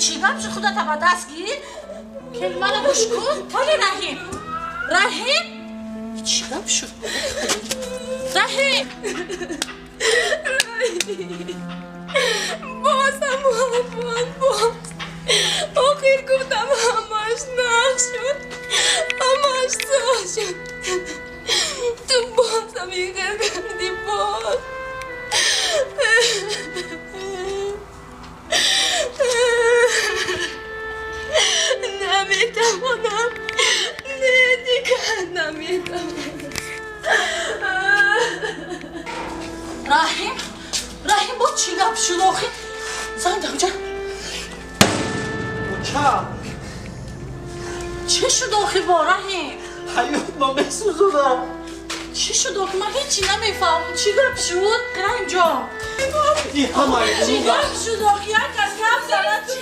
Чӣ гап шуд? Худата ба даст гир. Кел, мана гӯш кун. Кали, Раҳим, Раҳим, чӣ гап шуд, Раҳим? Боз ҳам ҳамон, боз. Охир гуфтам, ҳамаш нақ шуд, ҳамаш соз шуд. Ту боз ҳам ин хел кардӣ, боз. Наметавонам, не, дигар наметавонам. Раҳим, Раҳим, бо чӣ гап шуд охир? Зан даҷа. Ча? Чӣ шуд охир бо Раҳим? Ҳаёт ма месӯзонам. Чӣ шуд охир? Ман ҳечи намефаҳмам. Чӣ гап шуд, Раҳимҷон? Ин ҳамаи Чӣ гап шуд охир? Як кас гап занад. Чӣ?